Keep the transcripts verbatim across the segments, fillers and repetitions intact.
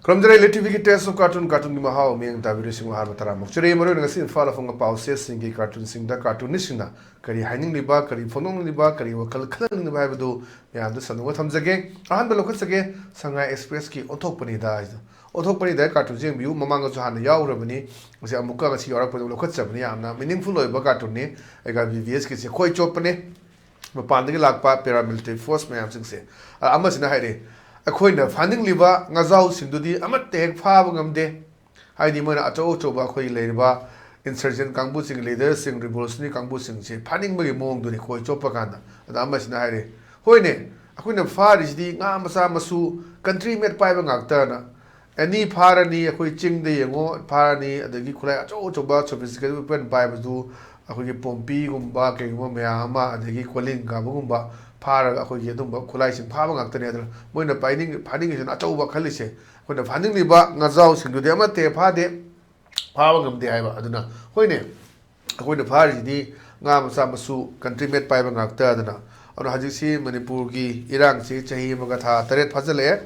ꯄꯨꯔꯝꯖꯔꯦ ꯂꯤꯇ꯭ꯔꯤꯒꯤ taste of carton, ꯀꯥꯔꯇꯨꯟꯒꯤ ꯃꯍꯥꯎ ꯃꯤꯠꯌꯦꯡ ꯇꯥꯕꯤꯔꯤꯕꯁꯤꯡꯕꯨ ꯑꯍꯥꯟꯕ ꯇꯔꯥꯃꯨꯛ ꯆꯔꯦ꯫ ꯃꯔꯨꯑꯣꯏꯅ ꯉꯁꯤ ꯏꯝꯐꯥꯜ ꯑꯐꯪꯕ ꯄꯥꯎꯆꯦꯁꯤꯡꯒꯤ ꯀꯥꯔꯇꯨꯟꯁꯤꯡꯗ ꯀꯥꯔꯇꯨꯅꯤꯁꯁꯤꯡꯅ ꯀꯔꯤ ꯍꯥꯏꯅꯤꯡꯂꯤꯕ, ꯀꯔꯤ ꯐꯣꯡꯗꯣꯛꯅꯤꯡꯂꯤꯕ, ꯀꯔꯤ ꯋꯥꯈꯜ ꯈꯜꯍꯟꯅꯤꯡꯂꯤꯕ ꯍꯥꯏꯕꯗꯨ ꯃꯌꯥꯝꯗ ꯁꯟꯗꯣꯛꯅ ꯊꯝꯖꯒꯦ꯫ ꯑꯍꯥꯟꯕ ꯂꯧꯈꯠꯆꯒꯦ, ꯁꯉꯥꯏ ꯑꯦꯛꯁꯄ꯭ꯔꯦꯁꯀꯤ ꯑꯣꯟꯊꯣꯛꯄꯅꯤꯗ ꯍꯥꯏꯗꯣ꯫ ꯑꯣꯟꯊꯣꯛꯄꯅꯤꯗ ꯍꯥꯏ ꯀꯥꯔꯇꯨꯟꯁꯦ ꯌꯦꯡꯕꯤꯌꯨ, ꯃꯃꯥꯡꯗꯁꯨ ꯍꯥꯟꯅ ꯌꯥꯎꯈ꯭ꯔꯕꯅꯤ꯫ ꯉꯁꯤ ꯑꯃꯨꯛꯀ ꯉꯁꯤ ꯌꯥꯎꯔꯛꯄꯗ ꯂꯧꯈꯠꯆꯕꯅꯤ꯫ ꯌꯥꯝꯅ ꯃꯤꯅꯤꯡꯐꯨꯜ ꯑꯣꯏꯕ ꯀꯥꯔꯇꯨꯟꯅꯤ꯫ ꯑꯩꯒ ꯕꯤ ꯕꯤ ꯑꯦꯁꯀꯤꯁꯦ ꯈꯣꯏ ꯆꯣꯞꯄꯅꯤ꯫ ꯃꯄꯥꯟꯗꯒꯤ ꯂꯥꯛꯄ ꯄꯦꯔꯥꯃꯤꯂꯤꯇꯔꯤ ꯐꯣꯔꯁ ꯃꯌꯥꯝꯁꯤꯡꯁꯦ꯫ ꯑ, ꯑꯃꯁꯤꯅ ꯍꯥꯏꯔꯦ, "ꯑꯩꯈꯣꯏꯅ ꯐꯥꯅꯤꯡꯂꯤꯕ ꯉꯥꯖꯥꯎꯁꯤꯡꯗꯨꯗꯤ ꯑꯃꯠꯇ ꯍꯦꯛ ꯐꯥꯕ ꯉꯝꯗꯦ"꯫ ꯍꯥꯏꯗꯤ ꯃꯣꯏꯅ ꯑꯆꯧ ꯑꯆꯧꯕ ꯑꯩꯈꯣꯏꯒꯤ ꯂꯩꯔꯤꯕ ꯏꯟꯁꯔꯖꯦꯟ ꯀꯥꯡꯕꯨꯁꯤꯡ, ꯂꯤꯗꯔꯁꯤꯡ, ꯔꯤꯚꯣꯂꯨꯁꯅꯔꯤ ꯀꯥꯡꯕꯨꯁꯤꯡꯁꯦ ꯐꯥꯅꯤꯡꯕꯒꯤ ꯃꯑꯣꯡꯗꯨꯅꯤ ꯈꯣꯏ ꯆꯣꯞꯄ ꯀꯥꯟꯗ꯫ ꯑꯗ ꯑꯃꯁꯤꯅ ꯍꯥꯏꯔꯦ, "ꯍꯣꯏꯅꯦ, ꯑꯩꯈꯣꯏꯅ ꯐꯥꯔꯤꯁꯤꯗꯤ ꯉꯥ ꯃꯆꯥ ꯃꯁꯨ, ꯀꯟꯇ꯭ꯔꯤ ꯃꯦꯠ ꯄꯥꯏꯕ ꯉꯥꯛꯇꯅ꯫ ꯑꯦꯅꯤ ꯐꯥꯔꯅꯤ, ꯑꯩꯈꯣꯏ ꯆꯤꯡꯗ ꯌꯦꯡꯉꯣ, ꯐꯥꯔꯅꯤ, ꯑꯗꯒꯤ ꯈꯨꯠꯂꯥꯏ ꯑꯆꯧ ꯑꯆꯧꯕ ꯁꯣꯐꯤꯁꯇꯤꯀꯦꯇꯦꯠ ꯋꯦꯄꯟ ꯄꯥꯏꯕꯗꯨ ꯑꯩꯈꯣꯏꯒꯤ ꯄꯣꯝꯄꯤꯒꯨꯝꯕ ꯀꯩꯒꯨꯝꯕ ꯃꯌꯥꯝ ꯑꯃ, ꯑꯗꯒꯤ ꯀꯣꯂꯤꯡ ꯀꯥꯕꯒꯨꯝꯕ ꯐꯥꯔꯒ ꯑꯩꯈꯣꯏꯒꯤ ꯑꯗꯨꯝꯕ ꯈꯨꯠꯂꯥꯏꯁꯤꯡ ꯐꯥꯕ ꯉꯥꯛꯇꯅꯦ꯫ ꯑꯗꯨꯅ ꯃꯣꯏꯅ ꯄꯥꯏꯅꯤꯡ-, ꯐꯥꯅꯤꯡꯉꯤꯁꯤꯅ ꯑꯆꯧꯕ ꯈꯜꯂꯤꯁꯦ꯫ ꯑꯩꯈꯣꯏꯅ ꯐꯥꯅꯤꯡꯂꯤꯕ ꯉꯥꯖꯥꯎꯁꯤꯡꯗꯨꯗꯤ ꯑꯃꯠꯇ ꯍꯦꯛ ꯐꯥꯗꯦ, ꯐꯥꯕ ꯉꯝꯗꯦ" ꯍꯥꯏꯕ꯫ ꯑꯗꯨꯅ ꯍꯣꯏꯅꯦ, ꯑꯩꯈꯣꯏꯅ ꯐꯥꯔꯤꯁꯤꯗꯤ ꯉꯥ ꯃꯆꯥ ꯃꯁꯨ, ꯀꯟꯇ꯭ꯔꯤ ꯃꯦꯠ ꯄꯥꯏꯕ ꯉꯥꯛꯇ꯫ ꯑꯗꯨꯅ, ꯑꯗꯨꯅ ꯍꯧꯖꯤꯛꯁꯤ ꯃꯅꯤꯄꯨꯔꯒꯤ ꯏꯔꯥꯡꯁꯤ ꯆꯍꯤ ꯑꯃꯒ ꯊꯥ ꯇꯔꯦꯠ ꯐꯥꯖꯤꯜꯂꯛꯑꯦ꯫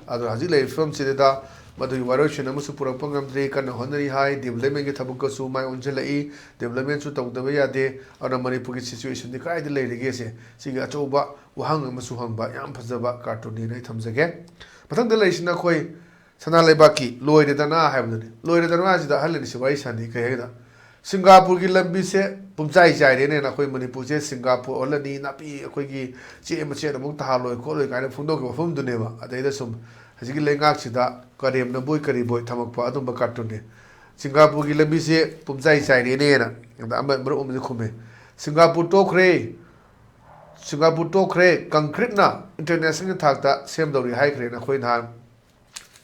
ꯑꯗꯨꯅ ꯍꯧꯖꯤꯛ ꯂꯩꯔꯤꯕ ꯐꯤꯕꯝꯁꯤꯗ ꯃꯗꯨꯒꯤ ꯋꯥꯔꯣꯏꯁꯤꯟ ꯑꯃꯁꯨ ꯄꯨꯔꯛꯄ ꯉꯝꯗ꯭ꯔꯤ, ꯀꯟꯅ ꯍꯣꯠꯅꯔꯤ ꯍꯥꯏ, ꯗꯤꯕ꯭ꯂꯞꯃꯦꯟꯒꯤ ꯊꯕꯛꯀꯁꯨ ꯃꯥꯏ ꯑꯣꯟꯁꯤꯜꯂꯛꯏ, ꯗꯤꯕ꯭ꯂꯞꯃꯦꯟꯁꯨ ꯇꯧꯗꯕ ꯌꯥꯗꯦ꯫ ꯑꯗꯨꯅ ꯃꯅꯤꯄꯨꯔꯒꯤ ꯁꯤꯆꯨꯋꯦꯁꯟꯗꯤ ꯀꯗꯥꯏꯗ ꯂꯩꯔꯤꯒꯦꯁꯦ, ꯁꯤꯒꯤ ꯑꯆꯧꯕ ꯋꯥꯍꯪ ꯑꯃꯁꯨ ꯍꯪꯕ ꯌꯥꯝ ꯐꯖꯕ ꯀꯥꯔꯇꯨꯟꯅꯤꯅ ꯑꯩ ꯊꯝꯖꯒꯦ꯫ ꯃꯊꯪꯗ ꯂꯩꯔꯤꯁꯤꯅ ꯑꯩꯈꯣꯏ ꯁꯅꯥ ꯂꯩꯕꯥꯛꯀꯤ ꯂꯣꯏꯔꯦꯗꯅ ꯍꯥꯏꯕꯗꯨꯅꯤ꯫ ꯂꯣꯏꯔꯦꯗꯅ ꯍꯥꯏꯁꯤꯗ ꯑꯍꯜ ꯑꯅꯤꯁꯤ ꯋꯥꯔꯤ ꯁꯥꯟꯅꯩ꯫ ꯀꯩ ꯍꯥꯏꯒꯦꯗ, ꯁꯤꯡꯒꯥꯄꯨꯔꯒꯤ ꯂꯝꯕꯤꯁꯦ ꯄꯨꯝꯆꯥꯏ ꯆꯥꯏꯔꯦꯅꯦꯅ ꯑꯩꯈꯣꯏ ꯃꯅꯤꯄꯨꯔꯁꯦ ꯁꯤꯡꯒꯥꯄꯨꯔ ꯑꯣꯜꯂꯅꯤ, ꯅꯥꯄꯤ ꯑꯩꯈꯣꯏꯒꯤ ꯆꯦ ꯃꯆꯦꯠ ꯑꯃꯨꯛ ꯇꯥꯍꯜꯂꯣꯏ ꯈꯣꯠꯂꯣꯏ ꯀꯥꯏꯅ ꯐꯣꯡꯗꯣꯛꯈꯤꯕ ꯋꯥꯐꯝꯗꯨꯅꯦꯕ꯫ ꯑꯗꯩꯗ ꯁꯨꯝ ꯍꯧꯖꯤꯛꯀꯤ ꯂꯩꯉꯥꯛꯁꯤꯗ ꯀꯔꯦꯝꯅꯕꯣꯏ ꯀꯔꯤꯕꯣꯏ ꯊꯝꯃꯛꯄ ꯑꯗꯨꯝꯕ ꯀꯥꯔꯇꯨꯟꯅꯤ꯫ ꯁꯤꯡꯒꯥꯄꯨꯔꯒꯤ ꯂꯝꯕꯤꯁꯦ ꯄꯨꯝꯆꯥꯏ ꯆꯥꯏꯔꯦꯅꯦꯅ ꯑꯗ ꯑꯃ ꯃꯔꯨꯞ ꯑꯃꯁꯨ ꯈꯨꯝꯃꯦ꯫ ꯁꯤꯡꯒꯥꯄꯨꯔ ꯇꯣꯛꯈ꯭ꯔꯦ, ꯁꯤꯡꯒꯥꯄꯨꯔ ꯇꯣꯛꯈ꯭ꯔꯦ, ꯀꯪꯀ꯭ꯔꯤꯠꯅ ꯏꯟꯇꯔꯅꯦꯁꯅꯦꯜꯒꯤ ꯊꯥꯛꯇ ꯁꯦꯝꯗꯧꯔꯤ ꯍꯥꯏꯈ꯭ꯔꯦꯅ ꯑꯩꯈꯣꯏ ꯅꯍꯥꯟ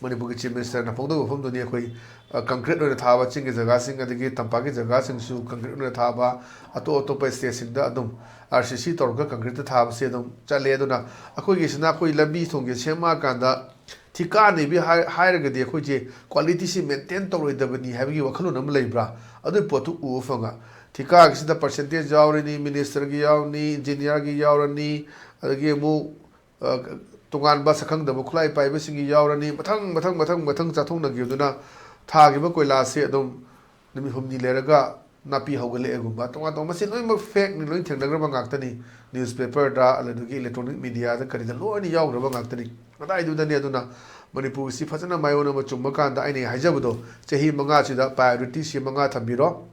ꯃꯅꯤꯄꯨꯔꯒꯤ ꯆꯤꯐ ꯃꯤꯅꯤꯁꯇꯔꯅ ꯐꯣꯡꯗꯣꯛꯄ ꯋꯥꯐꯝꯗꯨꯅꯤ꯫ ꯑꯩꯈꯣꯏ, ꯑ, ꯀꯪꯀ꯭ꯔꯤꯠ ꯑꯣꯏꯅ ꯊꯥꯕ ꯆꯤꯡꯒꯤ ꯖꯒꯥꯁꯤꯡ ꯑꯗꯒꯤ ꯇꯝꯄꯥꯛꯀꯤ ꯖꯒꯥꯁꯤꯡꯁꯨ ꯀꯪꯀ꯭ꯔꯤꯠ ꯑꯣꯏꯅ ꯊꯥꯕ, ꯑꯇꯣꯞ ꯑꯇꯣꯞꯄ ꯁ꯭ꯇꯦꯠꯁꯤꯡꯗ ꯑꯗꯨꯝ ꯑꯥꯔ ꯁꯤ ꯁꯤ ꯇꯧꯔꯒ ꯀꯪꯀ꯭ꯔꯤꯠꯇ ꯊꯥꯕꯁꯦ ꯑꯗꯨꯝ ꯆꯠꯂꯦ꯫ ꯑꯗꯨꯅ ꯑꯩꯈꯣꯏꯒꯤꯁꯤꯅ ꯑꯩꯈꯣꯏ ꯂꯝꯕꯤ ꯊꯣꯡꯁꯦ ꯁꯦꯝꯃꯛꯑꯀꯥꯟꯗ ꯊꯤꯀꯥ ꯅꯤꯕꯤ ꯍꯥꯏ-, ꯍꯥꯏꯔꯒꯗꯤ ꯑꯩꯈꯣꯏꯁꯦ ꯀ꯭ꯋꯥꯂꯤꯇꯤꯁꯤ ꯃꯦꯟꯇꯦꯟ ꯇꯧꯔꯣꯏꯗꯕꯅꯤ ꯍꯥꯏꯕꯒꯤ ꯋꯥꯈꯜꯂꯣꯟ ꯑꯃ ꯂꯩꯕ꯭ꯔꯥ? ꯑꯗꯨꯒꯤ ꯄꯣꯠꯇꯨ ꯎꯕ ꯐꯪꯉ꯫ ꯊꯤꯀꯥꯒꯤꯁꯤꯗ ꯄꯥꯔꯁꯦꯟꯇꯦꯖ ꯌꯥꯎꯔꯅꯤ, ꯃꯤꯅꯤꯁꯇꯔꯒꯤ ꯌꯥꯎꯔꯅꯤ, ꯏꯟꯖꯤꯅꯤꯌꯥꯔꯒꯤ ꯌꯥꯎꯔꯅꯤ, ꯑꯗꯒꯤ ꯑꯃꯨꯛ, ꯑ, ꯇꯣꯉꯥꯟꯕ ꯁꯛꯈꯪꯗꯕ ꯈꯨꯠꯂꯥꯏ ꯄꯥꯏꯕꯁꯤꯡꯒꯤ ꯌꯥꯎꯔꯅꯤ꯫ ꯃꯊꯪ ꯃꯊꯪ ꯃꯊꯪ ꯃꯊꯪ ꯆꯥꯊꯣꯛꯅꯈꯤꯕꯗꯨꯅ ꯊꯥꯈꯤꯕ ꯀꯣꯏꯂꯥꯁꯁꯦ ꯑꯗꯨꯝ ꯅꯨꯃꯤꯠ ꯍꯨꯝꯅꯤ ꯂꯩꯔꯒ ꯅꯥꯄꯤ ꯍꯧꯒꯠꯂꯛꯑꯦꯒꯨꯝꯕ, ꯇꯣꯉꯥꯟ ꯇꯣꯉꯥꯟꯕ, ꯃꯁꯤ ꯂꯣꯏꯅꯃꯛ ꯐꯦꯛꯅꯤ, ꯂꯣꯏ ꯊꯦꯡꯅꯈ꯭ꯔꯕ ꯉꯥꯛꯇꯅꯤ꯫ ꯅ꯭ꯌꯨꯁꯄꯦꯄꯔꯗ, ꯑꯗꯨꯗꯒꯤ ꯏꯂꯦꯛꯇ꯭ꯔꯣꯅꯤꯛ ꯃꯤꯗꯤꯌꯥꯗ, ꯀꯔꯤꯗ ꯂꯣꯏꯅ ꯌꯥꯎꯈ꯭ꯔꯕ ꯉꯥꯛꯇꯅꯤ꯫ ꯀꯗꯥꯏꯗꯨꯗꯅꯤ? ꯑꯗꯨꯅ ꯃꯅꯤꯄꯨꯔꯁꯤ ꯐꯖꯅ ꯃꯥꯏꯑꯣꯟ ꯑꯃ ꯆꯨꯝꯕ ꯀꯥꯟꯗ, ꯑꯩꯅ ꯍꯥꯏꯖꯕꯗꯣ, ꯆꯍꯤ ꯃꯉꯥꯁꯤꯗ ꯄ꯭ꯔꯥꯏꯌꯣꯔꯤꯇꯤꯁꯤ ꯃꯉꯥ ꯊꯝꯕꯤꯔꯣ꯫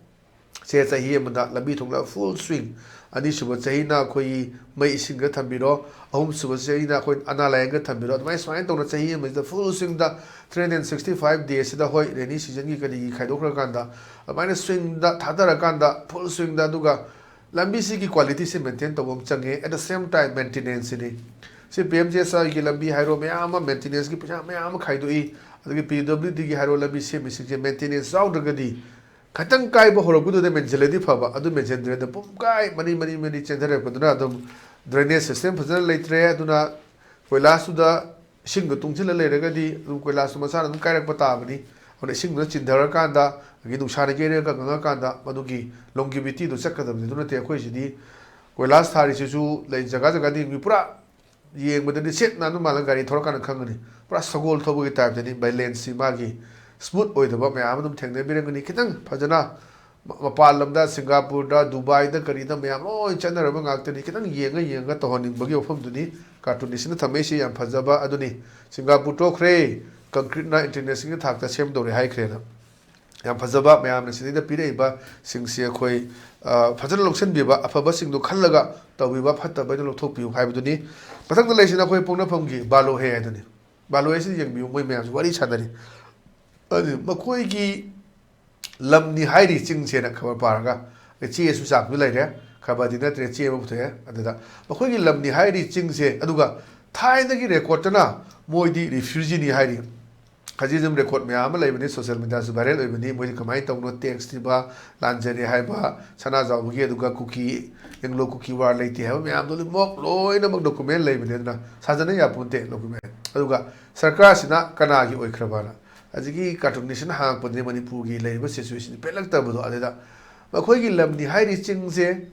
ꯁꯦ, ꯆꯍꯤ ꯑꯃꯗ ꯂꯝꯕꯤ ꯊꯣꯡꯗ ꯐꯨꯜ ꯁ꯭ꯋꯤꯡ꯫ ꯑꯅꯤꯁꯨꯕ ꯆꯍꯤꯅ ꯑꯩꯈꯣꯏꯒꯤ ꯃꯩ ꯏꯁꯤꯡꯗ ꯊꯝꯕꯤꯔꯣ꯫ ꯑꯍꯨꯝꯁꯨꯕ ꯆꯍꯤꯅ ꯑꯩꯈꯣꯏ ꯑꯅꯥ ꯂꯥꯏꯌꯦꯡꯒ ꯊꯝꯕꯤꯔꯣ꯫ ꯑꯗꯨꯃꯥꯏꯅ, ꯁꯨꯃꯥꯏꯅ ꯇꯧꯅ ꯆꯍꯤ ꯑꯃꯁꯤꯗ ꯐꯨꯜ ꯁ꯭ꯋꯤꯡꯗ, ꯊ꯭ꯔꯤ ꯍꯟꯗ꯭ꯔꯦꯠ ꯁꯤꯛꯁꯇꯤ ꯐꯥꯏꯚ ꯗꯦꯁꯤꯗ, ꯍꯣꯏ, ꯔꯦꯅꯤ ꯁꯤꯖꯟꯒꯤ ꯀꯔꯤꯒꯤ ꯈꯥꯏꯗꯣꯛꯈ꯭ꯔꯀꯥꯟꯗ, ꯑꯗꯨꯃꯥꯏꯅ ꯁ꯭ꯋꯤꯡꯗ ꯊꯥꯗꯔꯀꯥꯟꯗ, ꯐꯨꯜ ꯁ꯭ꯋꯤꯡꯗ, ꯑꯗꯨꯒ ꯂꯝꯕꯤꯁꯤꯒꯤ ꯀ꯭ꯋꯥꯂꯤꯇꯤꯁꯤ ꯃꯦꯟꯇꯦꯟ ꯇꯧꯕ ꯑꯃ ꯆꯪꯉꯦ꯫ At the same time, ꯃꯦꯟꯇꯦꯅꯦꯟꯁꯀꯤꯅꯤ꯫ ꯁꯤ ꯄꯤ ꯑꯦꯝ ꯖꯤ ꯑꯦꯁ ꯋꯥꯏꯒꯤ ꯂꯝꯕꯤ ꯍꯥꯏꯔꯣ, ꯃꯌꯥꯝ ꯑꯃ ꯃꯦꯟꯇꯦꯅꯦꯟꯁꯀꯤ ꯄꯩꯁꯥ ꯃꯌꯥꯝ ꯑꯃ ꯈꯥꯏꯗꯣꯛꯏ꯫ ꯑꯗꯒꯤ ꯄꯤ ꯗꯕ꯭ꯂꯤꯎ ꯗꯤꯒꯤ ꯍꯥꯏꯔꯣ, ꯂꯝꯕꯤ ꯁꯦꯝꯃꯤꯁꯤꯡꯁꯦ ꯃꯦꯟꯇꯦꯅꯦꯟꯁ ꯌꯥꯎꯗ꯭ꯔꯒꯗꯤ, ꯈꯤꯇꯪ ꯀꯥꯏꯕ ꯍꯧꯔꯛꯄꯗꯨꯗ ꯃꯦꯟꯁꯤꯜꯂꯗꯤ ꯐꯕ, ꯑꯗꯨ ꯃꯦꯟꯁꯤꯟꯗ꯭ꯔꯦ꯫ ꯑꯗꯨ ꯄꯨꯝ ꯀꯥꯏ ꯃꯔꯤ ꯃꯔꯤ ꯃꯔꯤ ꯆꯦꯟꯊꯔꯛꯄꯗꯨꯅ ꯑꯗꯨꯝ ꯗ꯭ꯔꯦꯅꯦꯖ ꯁꯤꯁꯇꯦꯝ ꯐꯖꯅ ꯂꯩꯇ꯭ꯔꯦ꯫ ꯑꯗꯨꯅ ꯀꯣꯏꯂꯥꯁꯇꯨꯗ ꯏꯁꯤꯡꯗꯣ ꯇꯨꯡꯁꯤꯜꯂ ꯂꯩꯔꯒꯗꯤ ꯑꯗꯨꯝ ꯀꯣꯏꯂꯥꯁꯇꯣ ꯃꯁꯥꯅ ꯑꯗꯨꯝ ꯀꯥꯏꯔꯛꯄ ꯇꯥꯕꯅꯤ꯫ ꯑꯗꯨꯅ ꯏꯁꯤꯡꯗꯨꯅ ꯆꯤꯟꯊꯔꯀꯥꯟꯗ, ꯑꯗꯒꯤ ꯅꯨꯡꯁꯥꯅ ꯌꯩꯔꯒ ꯀꯪꯉꯀꯥꯟꯗ ꯃꯗꯨꯒꯤ ꯂꯣꯡꯒꯤꯕꯤꯇꯤꯗꯨ ꯆꯠꯀꯗꯕꯅꯤ꯫ ꯑꯗꯨ ꯅꯠꯇꯦ, ꯑꯩꯈꯣꯏꯁꯤꯗꯤ ꯀꯣꯏꯂꯥꯁ ꯊꯥꯔꯤꯁꯤꯁꯨ ꯂꯩ, ꯖꯒꯥ ꯖꯒꯥꯗꯤ ꯄꯨꯔꯥ ꯌꯦꯡꯕꯗꯗꯤ ꯁꯦꯠ ꯅꯥꯟꯕ ꯃꯥꯜꯂꯒ ꯒꯥꯔꯤ ꯊꯧꯔꯀꯥꯟꯗ ꯈꯪꯒꯅꯤ꯫ ꯄꯨꯔꯥ ꯁꯒꯣꯜ ꯊꯧꯕꯒꯤ ꯇꯥꯏꯞꯇꯅꯤ, ꯕꯦꯂꯦꯟꯁꯁꯤ ꯃꯥꯒꯤ ꯁ꯭ꯃꯨꯠ ꯑꯣꯏꯗꯕ ꯃꯌꯥꯝ ꯑꯗꯨꯝ ꯊꯦꯡꯅꯕꯤꯔꯝꯒꯅꯤ꯫ ꯈꯤꯇꯪ ꯐꯖꯅ ꯃ-, ꯃꯄꯥꯟ ꯂꯝꯗ, ꯁꯤꯡꯒꯥꯄꯨꯔꯗ, ꯗꯨꯕꯥꯏꯗ, ꯀꯔꯤꯗ ꯃꯌꯥꯝ ꯂꯣꯏ ꯆꯠꯅꯔꯕ ꯉꯥꯛꯇꯅꯤ꯫ ꯈꯤꯇꯪ ꯌꯦꯡꯉ ꯌꯦꯡꯉꯒ ꯇꯧꯍꯟꯅꯤꯡꯕꯒꯤ ꯋꯥꯐꯝꯗꯨꯅꯤ ꯀꯥꯔꯇꯨꯅꯤꯁꯅ ꯊꯝꯃꯛꯏꯁꯤ꯫ ꯌꯥꯝ ꯐꯖꯕ ꯑꯗꯨꯅꯤ꯫ ꯁꯤꯡꯒꯥꯄꯨꯔ ꯇꯣꯛꯈ꯭ꯔꯦ, ꯀꯪꯀ꯭ꯔꯤꯠꯅ ꯏꯟꯇꯔꯅꯦꯁꯅꯦꯜꯒꯤ ꯊꯥꯛꯇ ꯁꯦꯝꯗꯧꯔꯦ ꯍꯥꯏꯈ꯭ꯔꯦꯅ꯫ ꯌꯥꯝ ꯐꯖꯕ, ꯃꯌꯥꯝꯅ ꯁꯤꯗꯩꯗ ꯄꯤꯔꯛꯏꯕꯁꯤꯡꯁꯤ ꯑꯩꯈꯣꯏ, ꯑ, ꯐꯖꯅ ꯂꯧꯁꯤꯟꯕꯤꯕ, ꯑꯐꯕꯁꯤꯡꯗꯣ ꯈꯜꯂꯒ ꯇꯧꯕꯤꯕ, ꯐꯠꯇꯕ ꯑꯩꯅ ꯂꯧꯊꯣꯛꯄꯤꯌꯨ ꯍꯥꯏꯕꯗꯨꯅꯤ꯫ ꯃꯊꯪꯗ ꯂꯩꯁꯤꯅ ꯑꯩꯈꯣꯏ ꯄꯣꯛꯅꯐꯝꯒꯤ ꯕꯥꯂꯣꯍꯦ ꯍꯥꯏꯗꯨꯅꯤ꯫ ꯕꯥꯂꯣꯍꯦꯁꯤ ꯌꯦꯡꯕꯤꯌꯨ, ꯃꯣꯏ ꯃꯌꯥꯝꯁꯤ ꯋꯥꯔꯤ ꯁꯥꯟꯅꯔꯤ꯫ ꯑꯗꯨ ꯃꯈꯣꯏꯒꯤ ꯂꯝꯅꯤ ꯍꯥꯏꯔꯤ ꯆꯤꯡꯁꯦꯅ ꯈꯕꯔ ꯄꯥꯔꯒ, ꯆꯦꯁꯨ ꯆꯥꯛꯁꯨ ꯂꯩꯔꯦ, ꯈꯕꯔꯗꯤ ꯅꯠꯇ꯭ꯔꯦ, ꯆꯦ ꯑꯃ ꯄꯨꯊꯣꯛꯑꯦ꯫ ꯑꯗꯨꯗ ꯃꯈꯣꯏꯒꯤ ꯂꯝꯅꯤ ꯍꯥꯏꯔꯤ ꯆꯤꯡꯁꯦ, ꯑꯗꯨꯒ ꯊꯥꯏꯅꯒꯤ ꯔꯦꯀꯣꯔꯠꯇꯅ ꯃꯣꯏꯗꯤ ꯔꯤꯐ꯭ꯌꯨꯖꯤꯅꯤ ꯍꯥꯏꯔꯤ꯫ ꯍꯧꯖꯤꯛ ꯑꯗꯨꯝ ꯔꯦꯀꯣꯔꯠ ꯃꯌꯥꯝ ꯑꯃ ꯂꯩꯕꯅꯤ, ꯁꯣꯁꯤꯌꯦꯜ ꯃꯤꯗꯤꯌꯥꯁꯨ ꯚꯥꯏꯔꯦꯜ ꯑꯣꯏꯕꯅꯤ꯫ ꯃꯣꯏꯗꯤ ꯀꯃꯥꯏꯅ ꯇꯧꯕꯅꯣ, ꯇꯦꯛꯁ ꯊꯤꯕ, ꯂꯥꯟꯖꯔꯦ ꯍꯥꯏꯕ, ꯁꯅꯥꯖꯥꯎꯕꯒꯤ, ꯑꯗꯨꯒ ꯀꯨꯀꯤ, ꯑꯦꯡꯒ꯭ꯂꯣ ꯀꯨꯀꯤ ꯋꯥꯔ ꯂꯩꯇꯦ ꯍꯥꯏꯕ ꯃꯌꯥꯝꯗꯨ ꯂꯣꯏꯅꯃꯛ, ꯂꯣꯏꯅꯃꯛ ꯗꯣꯀꯨꯃꯦꯟ ꯂꯩꯕꯅꯤ꯫ ꯑꯗꯨꯅ ꯁꯥꯖꯟꯅ ꯌꯥꯄꯣꯟꯇꯦ ꯗꯣꯀꯨꯃꯦꯟ꯫ ꯑꯗꯨꯒ ꯁꯔꯀꯥꯔꯁꯤꯅ ꯀꯅꯥꯒꯤ ꯑꯣꯏꯈ꯭ꯔꯕꯅ? ꯍꯧꯖꯤꯛꯀꯤ ꯀꯥꯔꯇꯨꯅꯤꯁꯅ ꯍꯥꯡꯉꯛꯄꯗꯗꯤ ꯃꯅꯤꯄꯨꯔꯒꯤ ꯂꯩꯔꯤꯕ ꯁꯤꯆꯨꯋꯦꯁꯟ ꯄꯦꯜꯂꯛꯇꯕꯗꯣ꯫ ꯑꯗꯨꯗ ꯃꯈꯣꯏꯒꯤ ꯂꯝꯅꯤ ꯍꯥꯏꯔꯤ ꯆꯤꯡꯁꯦ,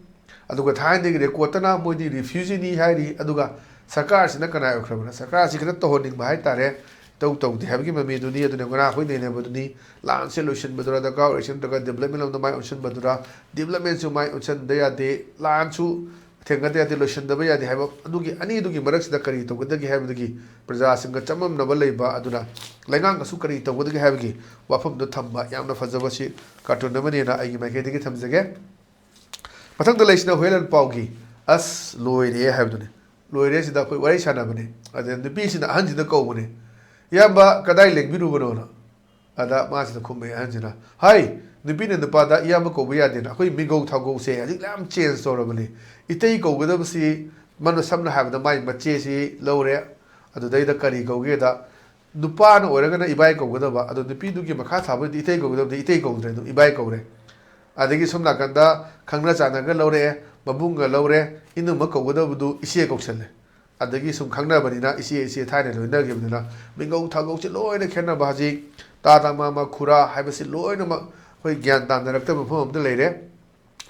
ꯑꯗꯨꯒ ꯊꯥꯏꯅꯗꯒꯤ ꯔꯦꯀꯣꯔꯠꯇꯅ ꯃꯣꯏꯗꯤ ꯔꯤꯐ꯭ꯌꯨꯖꯤꯅꯤ ꯍꯥꯏꯔꯤ, ꯑꯗꯨꯒ ꯁꯔꯀꯥꯔꯁꯤꯅ ꯀꯅꯥ ꯑꯣꯏꯈ꯭ꯔꯕꯅꯣ? ꯁꯔꯀꯥꯔꯁꯤ ꯈꯤꯇꯪ ꯇꯧꯍꯟꯅꯤꯡꯕ ꯍꯥꯏꯇꯥꯔꯦ, ꯇꯧ ꯇꯧꯗꯦ ꯍꯥꯏꯕꯒꯤ ꯃꯃꯤꯗꯨꯅꯤ꯫ ꯑꯗꯨꯅ ꯉꯔꯥꯡ ꯑꯩꯈꯣꯏ ꯅꯩꯅꯕꯗꯨꯅꯤ, ꯂꯥꯟꯁꯦ ꯂꯣꯏꯁꯤꯟꯕꯗꯨꯔ, ꯗꯔꯀꯥꯔ ꯑꯣꯏꯔꯤꯁꯤ ꯅꯠꯇ꯭ꯔꯒ ꯗꯤꯕꯂꯞꯃꯦꯟ ꯂꯣꯝꯗ ꯃꯥꯏ ꯑꯣꯟꯁꯤꯟꯕꯗꯨꯔ, ꯗꯤꯕꯂꯞꯃꯦꯟꯁꯨ ꯃꯥꯏ ꯑꯣꯟꯁꯤꯟꯗ ꯌꯥꯗꯦ, ꯂꯥꯟꯁꯨ ꯊꯦꯡꯒꯗ ꯌꯥꯗꯦ, ꯂꯣꯏꯁꯤꯟꯗꯕ ꯌꯥꯗꯦ ꯍꯥꯏꯕ ꯑꯗꯨꯒꯤ ꯑꯅꯤꯗꯨꯒꯤ ꯃꯔꯛꯁꯤꯗ ꯀꯔꯤ ꯇꯧꯒꯗꯒꯦ ꯍꯥꯏꯕꯗꯨꯒꯤ ꯄ꯭ꯔꯖꯥꯁꯤꯡꯒ ꯆꯃꯝꯅꯕ ꯂꯩꯕ ꯑꯗꯨꯅ ꯂꯩꯉꯥꯛꯅꯁꯨ ꯀꯔꯤ ꯇꯧꯒꯗꯒꯦ ꯍꯥꯏꯕꯒꯤ ꯋꯥꯐꯝꯗꯨ ꯊꯝꯕ ꯌꯥꯝꯅ ꯐꯖꯕ ꯁꯤ ꯀꯥꯔꯇꯨꯟ ꯑꯃꯅꯦꯅ ꯑꯩꯒꯤ ꯃꯥꯏꯀꯩꯗꯒꯤ ꯊꯝꯖꯒꯦ꯫ ꯃꯊꯪꯗ ꯂꯩꯁꯤꯅ ꯍꯨꯌꯦꯟ ꯂꯥꯟꯄꯥꯎꯒꯤ "ꯑꯁ ꯂꯣꯏꯔꯦ" ꯍꯥꯏꯕꯗꯨꯅꯤ꯫ ꯂꯣꯏꯔꯦ ꯁꯤꯗ ꯑꯩꯈꯣꯏ ꯋꯥꯔꯤ ꯁꯥꯟꯅꯕꯅꯦ꯫ ꯑꯗ ꯅꯨꯄꯤꯁꯤꯅ ꯑꯍꯟꯁꯤꯗ ꯀꯧꯕꯅꯦ, "ꯏꯌꯥꯝꯕ, ꯀꯗꯥꯏ ꯂꯦꯡꯕꯤꯔꯨꯕꯅꯣꯅ?" ꯑꯗ ꯃꯥꯁꯤꯅ ꯈꯨꯝꯃꯦ ꯑꯍꯟꯁꯤꯅ, "ꯍꯥꯏ, ꯅꯨꯄꯤꯅ ꯅꯨꯄꯥꯗ ꯏꯌꯥꯝꯕ ꯀꯧꯕ ꯌꯥꯗꯦꯅ ꯑꯩꯈꯣꯏ ꯃꯤꯡꯒꯧ ꯊꯥꯒꯧꯁꯦ ꯍꯧꯖꯤꯛ ꯌꯥꯝ ꯆꯦꯟꯖ ꯇꯧꯔꯕꯅꯤ꯫ ꯏꯇꯩ ꯀꯧꯒꯗꯕꯁꯤ ꯃꯥꯅ ꯁꯝꯅ ꯍꯥꯏꯔꯕꯗ ꯃꯥꯏ ꯃꯆꯦꯁꯤ ꯂꯧꯔꯦ, ꯑꯗꯨꯗꯩꯗ ꯀꯔꯤ ꯀꯧꯒꯦꯗ ꯅꯨꯄꯥꯅ ꯑꯣꯏꯔꯒꯅ ꯏꯕꯥꯏ ꯀꯧꯒꯗꯕ, ꯑꯗꯣ ꯅꯨꯄꯤꯗꯨꯒꯤ ꯃꯈꯥ ꯊꯥꯕꯗꯤ ꯏꯇꯩ ꯀꯧꯒꯗꯕꯗꯤ ꯏꯇꯩ ꯀꯧꯗ꯭ꯔꯦ, ꯑꯗꯨꯝ ꯏꯕꯥꯏ ꯀꯧꯔꯦ꯫ ꯑꯗꯒꯤ ꯁꯣꯝ ꯅꯥꯀꯟꯗ ꯈꯪꯅ ꯆꯥꯟꯅꯒ ꯂꯧꯔꯛꯑꯦ, ꯃꯕꯨꯡꯒ ꯂꯧꯔꯦ, ꯏꯅꯝꯃ ꯀꯧꯒꯗꯕꯗꯨ ꯏꯆꯦ ꯀꯧꯁꯜꯂꯦ꯫ ꯑꯗꯒꯤ ꯁꯨꯝ ꯈꯪꯅꯕꯅꯤꯅ ꯏꯆꯦ ꯏꯆꯦ ꯊꯥꯏꯅ ꯂꯣꯏꯅꯈꯤꯕꯅꯤꯅ ꯃꯤꯡꯒꯧ ꯊꯥꯒꯧꯁꯦ ꯂꯣꯏꯅ ꯈꯦꯠꯅꯕ ꯍꯧꯖꯤꯛ ꯇꯥ ꯇꯥ ꯃꯥ ꯃꯥ ꯈꯨꯔꯥ ꯍꯥꯏꯕꯁꯤ ꯂꯣꯏꯅꯃꯛ ꯑꯩꯈꯣꯏ ꯒ꯭ꯌꯥꯟ ꯇꯥꯅꯔꯛꯇꯕ ꯃꯐꯝ ꯑꯃꯗ ꯂꯩꯔꯦ꯫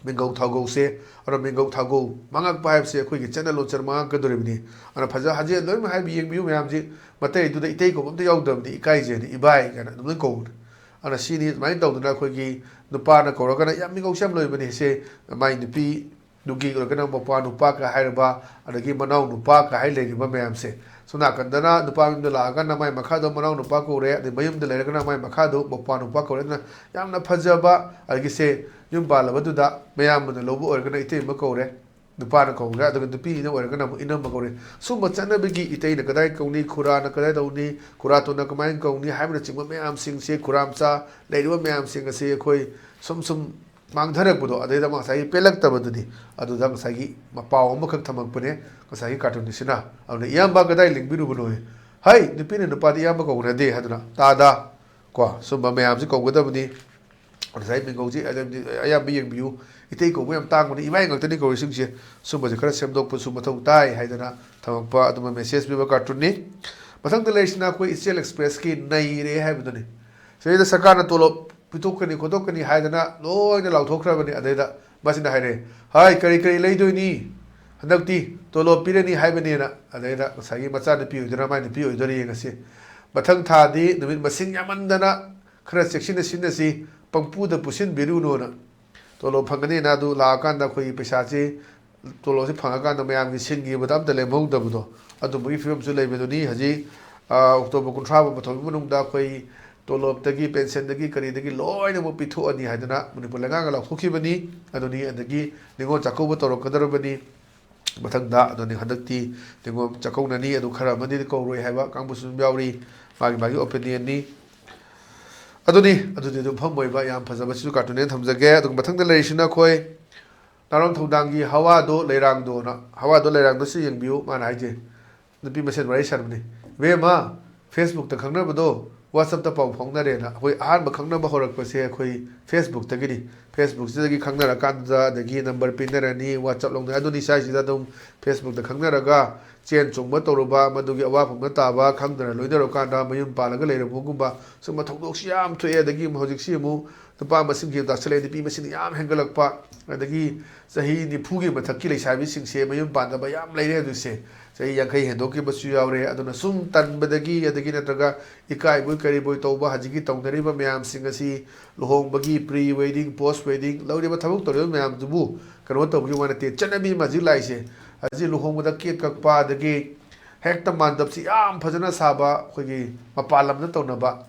ꯃꯤꯡꯒꯧ ꯊꯥꯒꯧꯁꯦ꯫ ꯑꯗꯣ ꯃꯤꯡꯒꯧ ꯊꯥꯒꯧ ꯃꯥꯡꯉꯛꯄ ꯍꯥꯏꯕꯁꯦ ꯑꯩꯈꯣꯏꯒꯤ ꯆꯠꯅ ꯂꯣꯟꯆꯠ ꯃꯥꯡꯉꯛꯀꯗꯧꯔꯤꯕꯅꯤ꯫ ꯑꯗꯨꯅ ꯐꯖ ꯍꯧꯖꯤꯛ ꯂꯣꯏꯅꯃꯛ ꯍꯥꯏꯕ ꯌꯦꯡꯕꯤꯌꯨ ꯃꯌꯥꯝꯁꯤ, ꯃꯇꯩꯗꯨꯗ ꯏꯇꯩ ꯀꯧꯕ ꯑꯝꯇ ꯌꯥꯎꯗꯕꯅꯤ, "ꯏꯀꯥꯏꯖꯩꯅ ꯏꯕꯥꯏ" ꯀꯥꯏꯅ ꯑꯗꯨꯃꯥꯏꯅ ꯀꯧꯕꯅꯤ꯫ ꯑꯗꯨꯅ ꯁꯤꯅꯤ ꯑꯗꯨꯃꯥꯏꯅ ꯇꯧꯗꯅ ꯑꯩꯈꯣꯏꯒꯤ ꯅꯨꯄꯥꯅ ꯀꯧꯔꯒꯅ ꯌꯥꯝ ꯃꯤꯡꯒꯧꯁꯦ ꯌꯥꯝ ꯂꯣꯏꯕꯅꯤ꯫ ꯁꯦ ꯃꯥꯏ ꯅꯨꯄꯤ ꯗꯨꯒꯤ ꯑꯣꯏꯔꯒꯅ ꯃꯄ꯭ꯋꯥ ꯅꯨꯄꯥ ꯀ ꯍꯥꯏꯔꯕ, ꯑꯗꯒꯤ ꯃꯅꯥꯎ ꯅꯨꯄꯥ ꯀ ꯍꯥꯏ ꯂꯩꯔꯤꯕ ꯃꯌꯥꯝꯁꯦ꯫ ꯁꯣꯝ ꯅꯥꯀꯟꯗꯅ ꯅꯨꯄꯥ ꯃꯌꯨꯝꯗ ꯂꯥꯛꯑꯒꯅ ꯃꯥꯏ ꯃꯈꯥꯗꯣ ꯃꯅꯥꯎ ꯅꯨꯄꯥ ꯀꯧꯔꯦ, ꯑꯗꯩ ꯃꯌꯨꯝꯗ ꯂꯩꯔꯒꯅ ꯃꯥꯏ ꯃꯈꯥꯗꯣ ꯃꯄ꯭ꯋꯥ ꯅꯨꯄꯥ ꯀꯧꯔꯦ꯫ ꯑꯗꯨꯅ ꯌꯥꯝꯅ ꯐꯖꯕ, ꯑꯗꯒꯤ ꯁꯦ ꯌꯨꯝ ꯄꯥꯜꯂꯕꯗꯨꯗ ꯃꯌꯥꯝꯕꯅ ꯂꯧꯕ ꯑꯣꯏꯔꯒꯅ ꯏꯇꯩꯃ ꯀꯧꯔꯦ, ꯅꯨꯄꯥꯅ ꯀꯧꯔꯦ, ꯑꯗꯨꯒ ꯅꯨꯄꯤꯅ ꯑꯣꯏꯔꯒꯅ ꯑꯃꯨꯛ ꯏꯅꯝꯃ ꯀꯧꯔꯦ꯫ ꯁꯨꯝꯕ ꯆꯠꯅꯕꯤꯒꯤ ꯏꯇꯩꯅ ꯀꯗꯥꯏ ꯀꯧꯅꯤ, ꯈꯨꯔꯥꯅ ꯀꯗꯥꯏ ꯇꯧꯅꯤ, ꯈꯨꯔꯥꯇꯣꯟꯅ ꯀꯃꯥꯏꯅ ꯀꯧꯅꯤ ꯍꯥꯏꯕꯅꯆꯤꯡꯕ ꯃꯌꯥꯝꯁꯤꯡꯁꯦ, ꯈꯨꯔꯥ ꯃꯆꯥ ꯂꯩꯔꯤꯕ ꯃꯌꯥꯝꯁꯤꯡ ꯑꯁꯤ ꯑꯩꯈꯣꯏ ꯁꯨꯝ ꯁꯨꯝ ꯃꯥꯡꯊꯔꯛꯄꯗꯣ, ꯑꯗꯩꯗ ꯉꯁꯥꯏꯒꯤ ꯄꯦꯜꯂꯛꯇꯕꯗꯨꯅꯤ꯫ ꯑꯗꯨꯗ ꯉꯁꯥꯏꯒꯤ ꯄꯥꯎ ꯑꯃꯈꯛ ꯊꯝꯃꯛꯄꯅꯦ ꯉꯁꯥꯏꯒꯤ ꯀꯥꯔꯇꯨꯟꯅꯤꯁꯤꯅ꯫ ꯑꯗꯨꯅ "ꯏꯌꯥꯝꯕ ꯀꯗꯥꯏ ꯂꯦꯡꯕꯤꯔꯨꯕꯅꯣ?" "ꯍꯩ, ꯅꯨꯄꯤꯅ ꯅꯨꯄꯥꯗꯤ ꯏꯌꯥꯝꯕ ꯀꯧꯅꯗꯦ" ꯍꯥꯏꯗꯅ꯫ ꯇꯥꯗ꯫ ꯀꯣ, ꯁꯨꯝꯕ ꯃꯌꯥꯝꯁꯤ ꯀꯧꯒꯗꯕꯅꯤ꯫ ꯉꯁꯥꯏ ꯃꯤꯡꯒꯧꯁꯤ ꯑꯗꯨꯝ ꯑꯌꯥꯝꯕ ꯌꯦꯡꯕꯤꯌꯨ꯫ ꯏꯇꯩ ꯀꯧꯕ ꯌꯥꯝ ꯇꯥꯡꯕꯅꯤ, ꯏꯕꯥꯏ ꯉꯥꯛꯇꯅꯤ ꯀꯧꯔꯤꯁꯤꯡꯁꯦ꯫ ꯁꯨꯝꯕꯁꯦ ꯈꯔ ꯁꯦꯝꯗꯣꯛꯄꯁꯨ ꯃꯊꯧ ꯇꯥꯏ ꯍꯥꯏꯗꯅ ꯊꯝꯃꯛꯄ ꯑꯗꯨꯝꯕ ꯃꯦꯁꯦꯖ ꯄꯤꯕ ꯀꯥꯔꯇꯨꯟꯅꯤ꯫ ꯃꯊꯪꯗ ꯂꯩꯔꯤꯁꯤꯅ ꯑꯩꯈꯣꯏ ꯏꯆꯦꯜ ꯑꯦꯛꯁꯄ꯭ꯔꯦꯁꯀꯤ "ꯅꯩꯔꯦ" ꯍꯥꯏꯕꯗꯨꯅꯤ꯫ ꯁꯤꯗꯩꯗ ꯁꯔꯀꯥꯔꯅ ꯇꯣꯂꯣꯞ ꯄꯤꯊꯣꯛꯀꯅꯤ ꯈꯣꯠꯇꯣꯛꯀꯅꯤ ꯍꯥꯏꯗꯅ ꯂꯣꯏꯅ ꯂꯥꯎꯊꯣꯛꯈ꯭ꯔꯕꯅꯤ꯫ ꯑꯗꯩꯗ ꯃꯁꯤꯅ ꯍꯥꯏꯔꯦ, "ꯍꯥꯏ, ꯀꯔꯤ ꯀꯔꯤ ꯂꯩꯗꯣꯏꯅꯤ? ꯍꯟꯗꯛꯇꯤ ꯇꯣꯂꯣꯞ ꯄꯤꯔꯅꯤ ꯍꯥꯏꯕꯅꯦꯅ, ꯑꯗꯩꯗ ꯉꯁꯥꯏꯒꯤ ꯃꯆꯥꯅꯨꯄꯤ ꯑꯣꯏꯗꯣꯏꯔꯥ ꯃꯥꯏ ꯅꯨꯄꯤ ꯑꯣꯏꯗꯣꯏꯔꯥ ꯌꯦꯡꯉꯁꯤ꯫ ꯃꯊꯪ ꯊꯥꯗꯤ ꯅꯨꯃꯤꯠ ꯃꯁꯤꯡ ꯌꯥꯝꯃꯟꯗꯅ ꯈꯔ ꯆꯦꯛꯁꯤꯟꯅ ꯁꯤꯖꯤꯟꯅꯁꯤ, ꯄꯪꯄꯨꯗ ꯄꯨꯁꯤꯟꯕꯤꯔꯨꯅꯣꯅ꯫ ꯇꯣꯂꯣꯞ ꯐꯪꯒꯅꯤꯅ ꯑꯗꯨ ꯂꯥꯛꯑꯀꯥꯟꯗ ꯑꯩꯈꯣꯏꯒꯤ ꯄꯩꯁꯥꯁꯤ, ꯇꯣꯂꯣꯞꯁꯤ ꯐꯪꯉꯀꯥꯟꯗ ꯃꯌꯥꯝꯒꯤ ꯁꯤꯟꯈꯤꯕꯗ ꯑꯝꯇ ꯂꯦꯝꯍꯧꯗꯕꯗꯣ, ꯑꯗꯨꯝꯕꯒꯤ ꯐꯤꯕꯝꯁꯨ ꯂꯩꯕꯗꯨꯅꯤ꯫ ꯍꯧꯖꯤꯛ ꯑꯣꯛꯇꯣꯕꯔ ꯀꯨꯟꯊ꯭ꯔꯥ ꯐꯥꯎꯕ ꯊꯧꯕꯒꯤ ꯃꯅꯨꯡꯗ ꯑꯩꯈꯣꯏ ꯇꯣꯂꯣꯞꯇꯒꯤ, ꯄꯦꯟꯁꯟꯗꯒꯤ, ꯀꯔꯤꯗꯒꯤ ꯂꯣꯏꯅꯃꯛ ꯄꯤꯊꯣꯛꯑꯅꯤ ꯍꯥꯏꯗꯅ ꯃꯅꯤꯄꯨꯔ ꯂꯩꯉꯥꯛꯅ ꯂꯥꯎꯊꯣꯛꯈꯤꯕꯅꯤ꯫ ꯑꯗꯨꯅꯤ, ꯑꯗꯒꯤ ꯅꯤꯉꯣꯜ ꯆꯥꯛꯀꯧꯕ ꯇꯧꯔꯛꯀꯗꯧꯔꯕꯅꯤ꯫ ꯃꯊꯪꯗ ꯑꯗꯨꯅꯤ, ꯍꯟꯗꯛꯇꯤ ꯅꯤꯉꯣꯜ ꯆꯥꯛꯀꯧꯅꯅꯤ, ꯑꯗꯨ ꯈꯔ ꯑꯃꯗꯤ ꯀꯧꯔꯣꯏ ꯍꯥꯏꯕ ꯀꯥꯡꯕꯨꯁꯨ ꯑꯗꯨꯝ ꯌꯥꯎꯔꯤ꯫ ꯃꯥꯒꯤ ꯃꯥꯒꯤ ꯑꯣꯄꯤꯅꯤꯌꯟꯅꯤ꯫ ꯑꯗꯨꯅꯤ, ꯑꯗꯨꯗꯤ ꯑꯗꯨꯝ ꯐꯝ ꯑꯣꯏꯕ ꯌꯥꯝ ꯐꯖꯕꯁꯤꯁꯨ ꯀꯥꯔꯇꯨꯟꯅꯦꯅ ꯊꯝꯖꯒꯦ꯫ ꯑꯗꯨꯒ ꯃꯊꯪꯗ ꯂꯩꯔꯤꯁꯤꯅ ꯑꯩꯈꯣꯏ ꯅꯥꯔꯣꯟ ꯊꯧꯗꯥꯡꯒꯤ ꯍꯋꯥꯗꯣ ꯂꯩꯔꯥꯡꯗꯣꯅ, ꯍꯋꯥꯗꯣ ꯂꯩꯔꯥꯡꯗꯣ ꯁꯤ ꯌꯦꯡꯕꯤꯌꯨ꯫ ꯃꯥꯅ ꯍꯥꯏꯁꯦ, ꯅꯨꯄꯤ ꯃꯁꯦꯟ ꯋꯥꯔꯤ ꯁꯥꯟꯅꯕꯅꯤ꯫ "ꯏꯕꯦꯝꯃ, ꯐꯦꯁꯕꯨꯛꯇ ꯈꯪꯅꯕꯗꯣ ꯋꯥꯆꯞꯇ ꯄꯥꯎ ꯐꯥꯎꯅꯔꯦꯅ"꯫ ꯑꯩꯈꯣꯏ ꯑꯍꯥꯟꯕ ꯈꯪꯅꯕ ꯍꯧꯔꯛꯄꯁꯦ ꯑꯩꯈꯣꯏ ꯐꯦꯁꯕꯨꯛꯇꯒꯤꯅꯤ꯫ ꯐꯦꯁꯕꯨꯛꯁꯤꯗꯒꯤ ꯈꯪꯅꯔꯀꯥꯟꯗ ꯑꯗꯒꯤ ꯅꯝꯕꯔ ꯄꯤꯅꯔꯅꯤ, ꯋꯥꯆꯞ ꯂꯧꯅꯔꯅꯤ꯫ ꯑꯗꯨꯅꯤ, ꯁ꯭ꯋꯥꯏꯁꯤꯗ ꯑꯗꯨꯝ ꯐꯦꯁꯕꯨꯛꯇ ꯈꯪꯅꯔꯒ ꯆꯦꯟ ꯆꯣꯡꯕ ꯇꯧꯔꯨꯕ, ꯃꯗꯨꯒꯤ ꯑꯋꯥ ꯐꯪꯕ ꯇꯥꯕ, ꯈꯪꯗꯅ ꯂꯣꯏꯅꯔꯀꯥꯟꯗ ꯃꯌꯨꯝ ꯄꯥꯜꯂꯒ ꯂꯩꯔꯕꯒꯨꯝꯕ ꯁꯨꯝꯕ ꯊꯧꯗꯣꯛꯁꯤ ꯌꯥꯝ ꯊꯣꯛꯑꯦ꯫ ꯑꯗꯒꯤ ꯍꯧꯖꯤꯛꯁꯤ ꯑꯃꯨꯛ ꯅꯨꯄꯥ ꯃꯁꯤꯡꯁꯤ ꯇꯥꯁꯜꯂꯛꯑꯦ, ꯅꯨꯄꯤ ꯃꯁꯤꯡ ꯌꯥꯝ ꯍꯦꯟꯒꯠꯂꯛꯄ, ꯑꯗꯒꯤ ꯆꯍꯤ ꯅꯤꯐꯨꯒꯤ ꯃꯊꯛꯀꯤ ꯂꯩꯁꯥꯕꯤꯁꯤꯡꯁꯦ ꯃꯌꯨꯝ ꯄꯥꯟꯗꯕ ꯌꯥꯝ ꯂꯩꯔꯦ ꯍꯧꯖꯤꯛꯁꯦ꯫ ꯆꯍꯤ ꯌꯥꯡꯈꯩ ꯍꯦꯟꯗꯣꯛꯈꯤꯕꯁꯨ ꯌꯥꯎꯔꯦ꯫ ꯑꯗꯨꯅ ꯁꯨꯝ ꯇꯟꯕꯗꯒꯤ, ꯑꯗꯒꯤ ꯅꯠꯇ꯭ꯔꯒ ꯏꯀꯥꯏꯕꯣꯏ ꯀꯔꯤꯕꯣꯏ ꯇꯧꯕ, ꯍꯧꯖꯤꯛꯀꯤ ꯇꯧꯅꯔꯤꯕ ꯃꯌꯥꯝꯁꯤꯡ ꯑꯁꯤ, ꯂꯨꯍꯣꯡꯕꯒꯤ pre wedding, post wedding ꯂꯧꯔꯤꯕ ꯊꯕꯛ ꯇꯧꯔꯤꯕ ꯃꯌꯥꯝꯗꯨꯕꯨ ꯀꯩꯅꯣ ꯇꯧꯕꯒꯤ ꯋꯥ ꯅꯠꯇꯦ꯫ ꯆꯠꯅꯕꯤ ꯑꯃ ꯍꯧꯖꯤꯛ ꯂꯥꯛꯏꯁꯦ, ꯍꯧꯖꯤꯛ ꯂꯨꯍꯣꯡꯕꯗ ꯀꯦꯛ ꯀꯛꯄ, ꯑꯗꯒꯤ ꯍꯦꯛꯇ ꯃꯥꯟꯗꯞꯁꯤ ꯌꯥꯝ ꯐꯖꯅ ꯁꯥꯕ, ꯑꯩꯈꯣꯏꯒꯤ ꯃꯄꯥꯟ ꯂꯝꯗ ꯇꯧꯅꯕ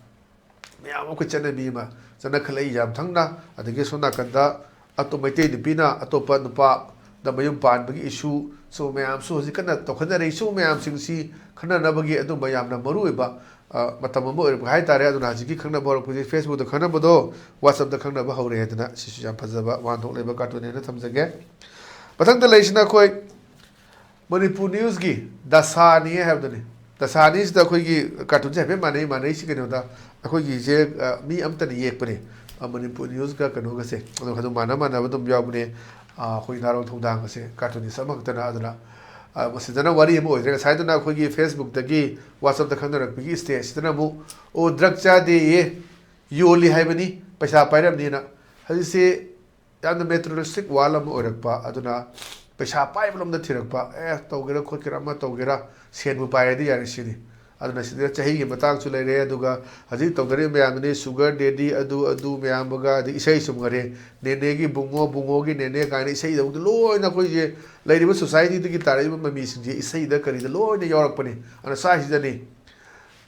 ꯃꯌꯥꯝ ꯑꯃ ꯑꯩꯈꯣꯏ ꯆꯠꯅꯕꯤ ꯑꯃ ꯆꯠꯅꯈꯠꯂꯛꯏ ꯌꯥꯝ ꯊꯪꯅ꯫ ꯑꯗꯒꯤ ꯁꯣꯝ ꯅꯥꯀꯟꯗ ꯑꯇꯣꯞ-, ꯃꯩꯇꯩ ꯅꯨꯄꯤꯅ ꯑꯇꯣꯞꯄ ꯅꯨꯄꯥꯗ ꯃꯌꯨꯝ ꯄꯥꯟꯕꯒꯤ issue, ꯁꯤꯒꯨꯝꯕ ꯃꯌꯥꯝꯁꯨ ꯍꯧꯖꯤꯛ ꯀꯟꯅ ꯇꯧꯈꯠꯅꯔꯛꯏ꯫ ꯁꯤꯒꯨꯝꯕ ꯃꯌꯥꯝꯁꯤꯡꯁꯤ ꯈꯟꯅꯅꯕꯒꯤ ꯑꯗꯨꯝꯕ ꯌꯥꯝꯅ ꯃꯔꯨ ꯑꯣꯏꯕ, ꯑ, ꯃꯇꯝ ꯑꯃ ꯑꯣꯏꯔꯛꯄ ꯍꯥꯏꯇꯥꯔꯦ꯫ ꯑꯗꯨꯅ ꯍꯧꯖꯤꯛꯀꯤ ꯈꯪꯅꯕ ꯍꯧꯔꯛꯄꯁꯤ ꯐꯦꯁꯕꯨꯛꯇ ꯈꯪꯅꯕꯗꯣ ꯋꯥꯆꯞꯇ ꯈꯪꯅꯕ ꯍꯧꯔꯦ ꯍꯥꯏꯗꯅ, ꯁꯤꯁꯨ ꯌꯥꯝ ꯐꯖꯕ ꯋꯥꯍꯟꯊꯣꯛ ꯂꯩꯕ ꯀꯥꯔꯇꯨꯟꯅꯦꯅ ꯊꯝꯖꯒꯦ꯫ ꯃꯊꯪꯗ ꯂꯩꯔꯤꯁꯤꯅ ꯑꯩꯈꯣꯏ ꯃꯅꯤꯄꯨꯔ ꯅ꯭ꯌꯨꯁꯀꯤ ꯗꯁꯥꯅꯤ ꯍꯥꯏꯕꯗꯨꯅꯤ꯫ ꯗꯁꯥꯅꯤꯁꯤꯗ ꯑꯩꯈꯣꯏꯒꯤ ꯀꯥꯔꯇꯨꯟꯁꯦ ꯍꯥꯏꯐꯦꯠ ꯃꯥꯟꯅꯩ꯫ ꯃꯥꯟꯅꯩꯁꯤ ꯀꯩꯅꯣꯗ, ꯑꯩꯈꯣꯏꯒꯤꯁꯦ, ꯑ, ꯃꯤ ꯑꯃꯠꯇꯅ ꯌꯦꯛꯄꯅꯦ꯫ ꯑ, ꯃꯅꯤꯄꯨꯔ ꯅ꯭ꯌꯨꯁꯀ ꯀꯩꯅꯣꯒꯁꯦ ꯑꯗꯨꯝ, ꯑꯗꯨꯝ ꯃꯥꯟꯅ ꯃꯥꯟꯅꯕ ꯑꯗꯨꯝ ꯌꯥꯎꯕꯅꯦ꯫ ꯑ, ꯑꯩꯈꯣꯏ ꯅꯥꯔꯣꯟ ꯊꯧꯗꯥꯡꯒꯁꯦ ꯀꯥꯔꯇꯨꯟꯅꯤꯁ ꯑꯃꯈꯛꯇꯅ꯫ ꯑꯗꯨꯅ, ꯑ, ꯃꯁꯤꯗꯅ ꯋꯥꯔꯤ ꯑꯃ ꯑꯣꯏꯗ꯭ꯔꯦ꯫ ꯉꯁꯥꯏꯗꯨꯅ ꯑꯩꯈꯣꯏꯒꯤ ꯐꯦꯁꯕꯨꯛꯇꯒꯤ ꯋꯥꯆꯞꯇ ꯈꯪꯅꯔꯛꯄꯒꯤ ꯁ꯭ꯇꯦꯖꯁꯤꯗꯅ ꯑꯃꯨꯛ, "ꯑꯣ, ꯗ꯭ꯔꯒ ꯆꯥꯗꯦꯌꯦ, ꯌꯣꯜꯂꯤ ꯍꯥꯏꯕꯅꯤ, ꯄꯩꯁꯥ ꯄꯥꯏꯔꯝꯅꯤꯅ"꯫ ꯍꯧꯖꯤꯛꯁꯦ ꯌꯥꯝꯅ materialistic world ꯑꯃ ꯑꯣꯏꯔꯛꯄ꯫ ꯑꯗꯨꯅ ꯄꯩꯁꯥ ꯄꯥꯏꯕ ꯂꯣꯝꯗ ꯊꯤꯔꯛꯄ, ꯑꯦ, ꯇꯧꯒꯦꯔꯥ ꯈꯣꯠꯀꯦꯔꯥ, ꯑꯃ ꯇꯧꯒꯦꯔꯥ, ꯁꯦꯟꯕꯨ ꯄꯥꯏꯔꯗꯤ ꯌꯥꯔꯦ ꯁꯤꯅꯤ꯫ ꯑꯗꯨꯅ ꯁꯤꯗ ꯆꯍꯤꯒꯤ ꯃꯇꯥꯡꯁꯨ ꯂꯩꯔꯦ, ꯑꯗꯨꯒ ꯍꯧꯖꯤꯛ ꯇꯧꯅꯔꯤꯕ ꯃꯌꯥꯝꯗꯨꯅꯤ, sugar daddy, ꯑꯗꯨ ꯑꯗꯨ ꯃꯌꯥꯝ ꯑꯃꯒ, ꯑꯗꯩ ꯏꯁꯩ ꯁꯨꯝ ꯉꯔꯦ, ꯅꯦꯅꯦꯒꯤ ꯕꯨꯡꯉꯣ, ꯕꯨꯡꯉꯣꯒꯤ ꯅꯦꯅꯦ ꯀꯥꯏꯅ ꯏꯁꯩꯗꯧꯗ ꯂꯣꯏꯅ ꯑꯩꯈꯣꯏꯒꯤ ꯂꯩꯔꯤꯕ societyꯗꯒꯤ ꯇꯥꯔꯛꯏꯕ ꯃꯃꯤꯁꯤꯡꯁꯦ ꯏꯁꯩꯗ ꯀꯔꯤꯗ ꯂꯣꯏꯅ ꯌꯥꯎꯔꯛꯄꯅꯤ꯫ ꯑꯗꯨꯅ ꯁ꯭ꯋꯥꯏꯁꯤꯗꯅꯤ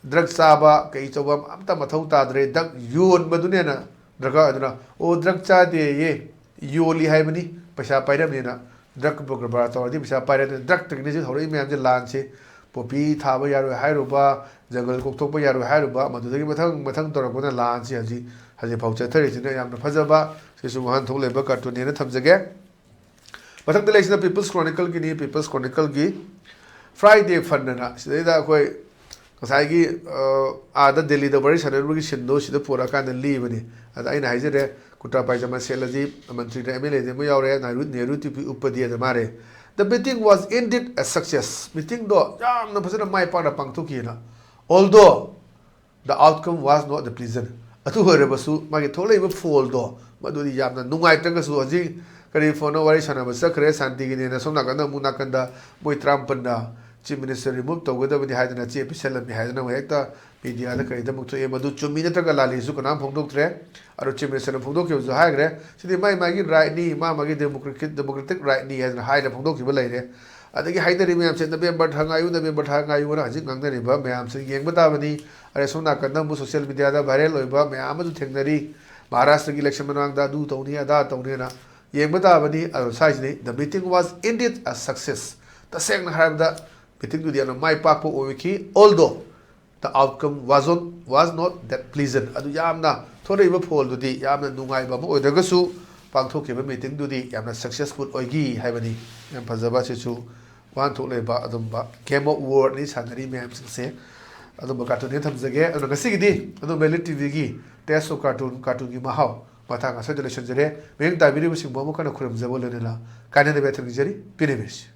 drug ꯆꯥꯕ, ꯀꯩ ꯇꯧꯕ ꯑꯝꯇ ꯃꯊꯧ ꯇꯥꯗ꯭ꯔꯦ꯫ Drug ꯌꯣꯟꯕꯗꯨꯅ ꯍꯦꯟꯅ ꯗꯔꯀꯥꯔ ꯑꯣꯏꯗꯨꯅ, ꯑꯣ, drug ꯆꯥꯗꯦꯌꯦ, ꯌꯣꯜꯂꯤ ꯍꯥꯏꯕꯅꯤ, ꯄꯩꯁꯥ ꯄꯥꯏꯔꯝꯅꯦꯅ꯫ Drug ꯀꯔꯕꯥꯔ ꯇꯧꯔꯗꯤ ꯄꯩꯁꯥ ꯄꯥꯏꯔꯦ꯫ ꯑꯗꯨꯅ drugꯇꯒꯤꯅꯤ ꯍꯧꯖꯤꯛ ꯍꯧꯔꯛꯏ ꯃꯌꯥꯝꯁꯦ, ꯂꯥꯟꯁꯦ꯫ ꯄꯣꯄꯤ ꯊꯥꯕ ꯌꯥꯔꯣꯏ ꯍꯥꯏꯔꯨꯕ, ꯖꯪꯒꯜ ꯀꯣꯛꯊꯣꯛꯄ ꯌꯥꯔꯣꯏ ꯍꯥꯏꯔꯨꯕ, ꯃꯗꯨꯗꯒꯤ ꯃꯊꯪ ꯃꯊꯪ ꯇꯧꯔꯛꯄꯅ ꯂꯥꯟꯁꯤ ꯍꯧꯖꯤꯛ ꯍꯧꯖꯤꯛꯐꯥꯎ ꯆꯠꯊꯔꯤꯁꯤꯅ ꯌꯥꯝꯅ ꯐꯖꯕ, ꯁꯤꯁꯨ ꯋꯥꯍꯟꯊꯣꯛ ꯂꯩꯕ cartoonꯅꯦꯅ ꯊꯝꯖꯒꯦ꯫ ꯃꯊꯪꯗ ꯂꯩꯁꯤꯅ People's Chronicleꯒꯤꯅꯤ꯫ People's Chronicleꯒꯤ Friday Fund ꯑꯅ ꯁꯤꯗꯩꯗ ꯑꯩꯈꯣꯏ ꯉꯁꯥꯏꯒꯤ, ꯑ, ꯑꯥꯗ ꯗꯦꯜꯂꯤꯗ ꯋꯥꯔꯤ ꯁꯥꯟꯅꯔꯨꯕꯒꯤ ꯁꯤꯟꯗꯣ ꯁꯤꯗ ꯄꯨꯔꯛꯑꯀꯥꯟꯗ ꯂꯤꯕꯅꯤ꯫ ꯑꯗ ꯑꯩꯅ ꯍꯥꯏꯖꯔꯦ, ꯀꯨꯔꯇꯥ ꯄꯥꯏꯖꯃꯥ ꯁꯦꯠꯂꯗꯤ ꯃꯟꯇ꯭ꯔꯤꯗ, MLAꯗ ꯑꯃ ꯌꯥꯎꯔꯦ, ꯅꯦꯍꯔꯨ, ꯅꯦꯍꯔꯨ ꯇꯨꯄꯤ ꯎꯞꯄꯗꯤ ꯑꯗ ꯃꯥꯔꯦ꯫ The meeting was indeed a success. Meetingꯗꯣ ꯌꯥꯝꯅ ꯐꯖꯅ ꯃꯥꯏ ꯄꯥꯛꯅ ꯄꯥꯡꯊꯣꯛꯈꯤꯑꯅ꯫ Although the outcome was not the pleasant. ꯑꯗꯨ ꯑꯣꯏꯔꯕꯁꯨ ꯃꯥꯒꯤ ꯊꯣꯛꯂꯛꯏꯕ ꯐꯣꯜꯗꯣ ꯃꯗꯨꯗꯤ ꯌꯥꯝꯅ ꯅꯨꯡꯉꯥꯏꯇ꯭ꯔꯒꯁꯨ, ꯍꯧꯖꯤꯛ ꯀꯔꯤ ꯐꯣꯟꯅ ꯋꯥꯔꯤ ꯁꯥꯟꯅꯕ ꯆꯠꯈ꯭ꯔꯦ ꯁꯥꯟꯇꯤꯒꯤꯅꯦꯅ, ꯁꯣꯝ ꯅꯥꯀꯟꯗ ꯑꯃꯨꯛ ꯅꯥꯀꯟꯗ ꯃꯣꯏ ꯇꯔꯥꯃꯥꯄꯟꯅ Chief Minister remove ꯇꯧꯒꯗꯕꯅꯤ ꯍꯥꯏꯗꯅ ꯆꯦ ꯄꯤꯁꯜꯂꯝꯃꯤ ꯍꯥꯏꯗꯅ ꯑꯃꯨꯛ ꯍꯦꯛꯇ mediaꯗ ꯀꯔꯤꯗ ꯑꯃꯨꯛ ꯊꯣꯛꯑꯦ꯫ ꯃꯗꯨ ꯆꯨꯝꯃꯤ ꯅꯠꯇ꯭ꯔꯒ ꯂꯥꯜꯂꯤꯁꯨ ꯀꯅꯥꯝ ꯐꯣꯡꯗꯣꯛꯇ꯭ꯔꯦ꯫ ꯑꯗꯣ Chief Ministerꯅ ꯐꯣꯡꯗꯣꯛꯈꯤꯕꯁꯨ ꯍꯥꯏꯈ꯭ꯔꯦ, ꯁꯤꯗꯤ ꯃꯥꯒꯤ ꯃꯥꯒꯤ rightꯅꯤ, ꯃꯥ ꯃꯥꯒꯤ democratic, democratic rightꯅꯤ ꯍꯥꯏꯗꯅ ꯍꯥꯏꯅ ꯐꯣꯡꯗꯣꯛꯈꯤꯕ ꯂꯩꯔꯦ꯫ ꯑꯗꯒꯤ ꯍꯥꯏꯅꯔꯤ ꯃꯌꯥꯝꯁꯦ November ꯊꯥ ꯉꯥꯏꯌꯨ, November ꯊꯥ ꯉꯥꯏꯌꯨꯅ ꯍꯧꯖꯤꯛ ꯉꯥꯡꯅꯔꯤꯕ ꯃꯌꯥꯝꯁꯦ ꯌꯦꯡꯕ ꯇꯥꯕꯅꯤ꯫ ꯑꯗꯩ ꯁꯣꯝ ꯅꯥꯀꯟꯗ ꯑꯃꯨꯛ social mediaꯗ viral ꯑꯣꯏꯕ ꯃꯌꯥꯝ ꯑꯃꯁꯨ ꯊꯦꯡꯅꯔꯤ꯫ ꯃꯍꯥꯔꯥꯁꯇ꯭ꯔꯒꯤ election ꯃꯃꯥꯡꯗ ꯑꯗꯨ ꯇꯧꯅꯤ, ꯑꯗꯥ ꯇꯧꯅꯤꯅ ꯌꯦꯡꯕ ꯇꯥꯕꯅꯤ꯫ ꯑꯗꯣ ꯁ꯭ꯋꯥꯏꯁꯤꯅꯤ, the meeting was indeed a success. ꯇꯁꯦꯡꯅ ꯍꯥꯏꯔꯕꯗ meetingꯗꯨꯗꯤ ꯌꯥꯝꯅ ꯃꯥꯏ ꯄꯥꯛꯄ ꯑꯣꯏꯈꯤ꯫ Although the outcome was not, was not that pleasant. ꯑꯗꯨ ꯌꯥꯝꯅ ꯊꯣꯔꯛꯏꯕ ꯐꯣꯜꯗꯨꯗꯤ ꯌꯥꯝꯅ ꯅꯨꯡꯉꯥꯏꯕ ꯑꯃ ꯑꯣꯏꯗ꯭ꯔꯒꯁꯨ ꯄꯥꯡꯊꯣꯛꯈꯤꯕ meetingꯗꯨꯗꯤ ꯌꯥꯝꯅ successful ꯑꯣꯏꯈꯤ ꯍꯥꯏꯕꯅꯤ꯫ ꯌꯥꯝ ꯐꯖꯕ, ꯑꯁꯤꯁꯨ ꯋꯥꯍꯟꯊꯣꯛ ꯂꯩꯕ ꯑꯗꯨꯝꯕ game of wordꯅꯤ ꯁꯥꯟꯅꯔꯤ ꯃꯌꯥꯝꯁꯤꯡꯁꯦ꯫ ꯑꯗꯨꯝꯕ cartoonꯅꯦ ꯊꯝꯖꯒꯦ꯫ ꯑꯗꯨꯅ ꯉꯁꯤꯒꯤꯗꯤ ꯑꯗꯨꯝ Valid TVꯒꯤ Taste of Cartoon, cartoonꯒꯤ ꯃꯍꯥꯎ ꯃꯇꯥꯡ ꯑꯁꯤꯗ ꯂꯣꯏꯁꯤꯟꯖꯔꯦ꯫ ꯃꯤꯠꯌꯦꯡ ꯇꯥꯕꯤꯔꯤꯕꯁꯤꯡꯕꯨ ꯑꯃꯨꯛ ꯍꯟꯅ ꯈꯨꯔꯨꯝꯖꯕ ꯂꯣꯏꯅꯅ ꯀꯥꯏꯅꯗꯕ ꯌꯥꯊꯪ ꯅꯤꯖꯔꯤ꯫ ꯄꯤꯅꯕꯤꯔꯁꯤ꯫